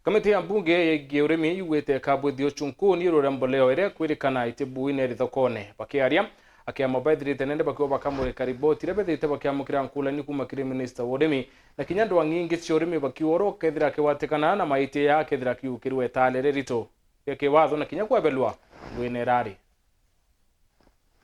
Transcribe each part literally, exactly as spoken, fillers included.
Kamiti ya mbunge yegie urimi yugite ikabwithia uchunkuni ruria mboleo iria kwirikana iti bui neri thokone. Bakiaria, akiama bethirite nende bakiuga bakamurika riboti iria bethirite bakiamukira nkulani kuma kiri minista wa urimi, na kinya ndwang'i ingi cia urimi bakiuga uria ukethira akigwatikana na maiti ya akethira akiukirwe itale riritu ria kiwatho na kinya kwebelwa ngwine irari.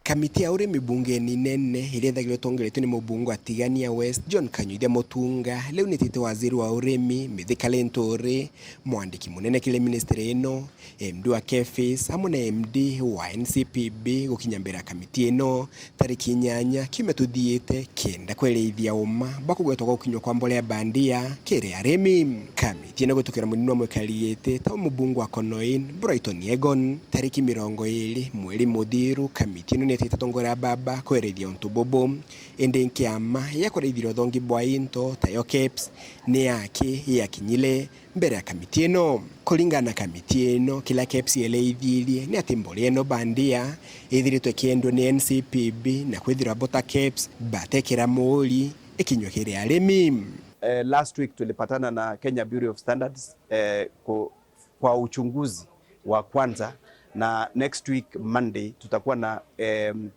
Kamiti ya urimi bungeni nene iria ithagirwa itongeretue ni mubunge wa Tigania West, John Kanyuithia Mutunga, riu nitite waziri wa urimi, Mithika Linturi, mwandiki munene kiri ministry ino, M D wa KEPHIS, amwe na M D wa N C P B gukinya mbere ya kamiti ino tariki inyanya kiumia tuthiite, kenda kwerithia uma bwa kugwetwa gwa gukinywa kwa mbolea bandia kiri arimi. Kamiti ino gwitukira munini wa mwikari giti ta mubunge wa Konoin, Brighton Egon, tariki mirongo iiri mweri muthiru, kamiti ino nietite atongoria baba kwerithia untu bubu. Indi nkiama ya kuraithira uthongi bwa into tayo KEBS ni yaki yakinyire mbere ya kamiti ino. Kuringana na kamiti ino, kiria KEBS yeleithirie ni ati mbolea ino bandia ithiritwe ikiendwa ni N C P B na kwithirwa bo ta KEBS batekira muuri ikinywe kiri arimi. Eh, last week tulipatana na Kenya Bureau of Standards, eh, ku-, kwa uchunguzi wa kwanza, na next week Monday tutakuwa na, em,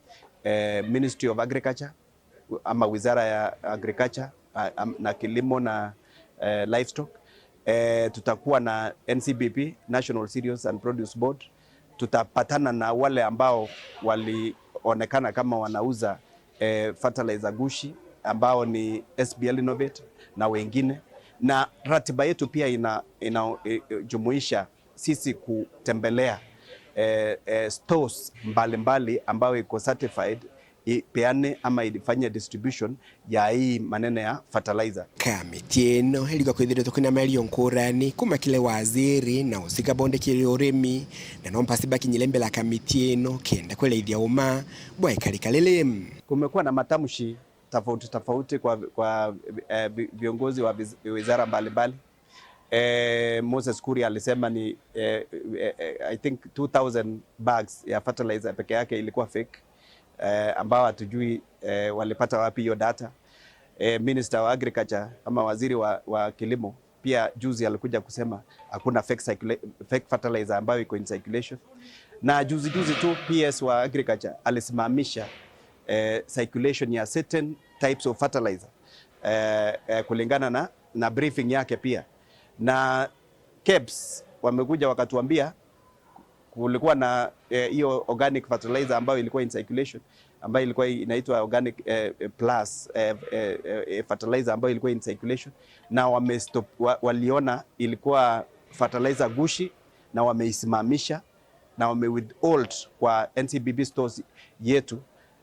eh, Ministry of Agriculture ama Wizara ya Agriculture, ah, am-, na Kilimo na, eh, Livestock. Eh, tutakuwa na N C P B, National Cereals and Produce Board. Tutapatana na wale ambao walionekana kama wanauza, eh, fertilizer gushi, ambao ni S B L Innovate na wengine. Na ratiba yetu pia ina-, ina-, eh, eh, jumuisha sisi kutembelea, eh, eh, stores mbalimbali ambayo iko certified ipeane ama ifanye distribution ya hii maneno ya fertilizer. Kamiti ino iriuga kwithiritwe kwina miario nkurani kuma kiri waziri na usika bonde kiri urimi, na no mpasi bakinyire mbere ya kamiti ino kenda kweleithia uma bwa ikarika riri. Kumekuwa na matamshi tofauti tofauti kwa, kwa, eh, vi-, viongozi wa viz-, wizara mbalimbali. Eh, Moses Kuria alisema ni, eh, eh, eh, I think two thousand bags ya fertilizer peke yake ilikuwa fake, eh, ambao hatujui, eh, walipata wapi hiyo data. Eh, Minister wa Agriculture ama waziri wa, wa kilimo pia juzi alikuja kusema hakuna fake circula-, fake fertilizer ambayo iko in circulation. Na juzi juzi tu P S wa Agriculture alisimamisha, eh, circulation ya certain types of fertilizer, eh, eh, kulingana na, na briefing yake pia. Na KEBS wamekuja wakatuambia kulikuwa na, eh, hiyo organic fertilizer ambayo ilikuwa in circulation, ambayo ilikuwa inaitwa organic, eh, eh, plus, eh, eh, eh, fertilizer ambayo ilikuwa in circulation, na wamestop, wa-, waliona ilikuwa fertilizer gushi na wameisimamisha na wamewithhold kwa N C B B stores yetu.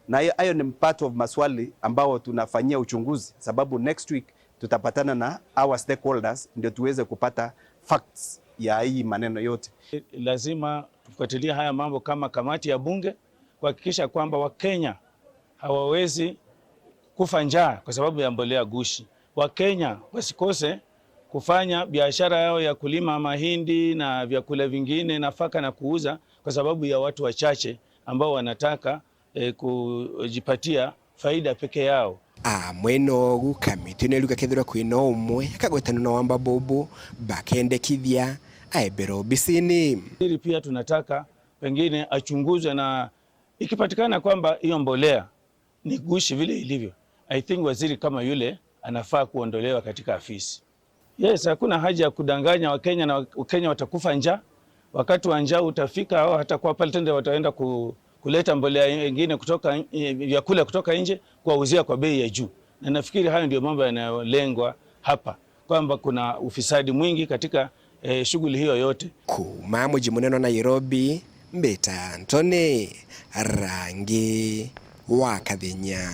Na hiyo, hayo ni part of maswali ambao tunafanyia uchunguzi, sababu next week tutapatana na our stakeholders ndio tuweze kupata facts ya hii maneno yote. Lazima tufuatilie haya mambo kama kamati ya bunge kuhakikisha kwamba Wakenya hawawezi kufa njaa kwa sababu ya mbolea gushi. Wakenya wasikose kufanya biashara yao ya kulima mahindi na vyakula vingine, nafaka na kuuza kwa sababu ya watu wachache ambao wanataka, eh, kujipatia faida peke yao. Amwe nogu kamiti ino iruga kethirwa kwina umwe akagwetanwa na wamba bubu bakendekithia aebera obisini. Hili pia tunataka pengine achunguzwe, na ikipatikana kwamba hiyo mbolea ni gushi vile ilivyo, I think waziri kama yule anafaa kuondolewa katika afisi. Yes, hakuna haja ya kudanganya Wakenya na Wakenya watakufa njaa. Wakati wa njaa utafika, hao hata kwa pale tende wataenda ku-, kuleta mbolea nyingine kutoka, eh, vyakula kutoka nje kuwauzia kwa bei ya juu. Na nafikiri hayo ndio mambo yanayolengwa hapa, kwamba kuna ufisadi mwingi katika, eh, shughuli hiyo yote. Kuma muji munene wa Nairobi, mbita Anthony Rangi wa Kathinya.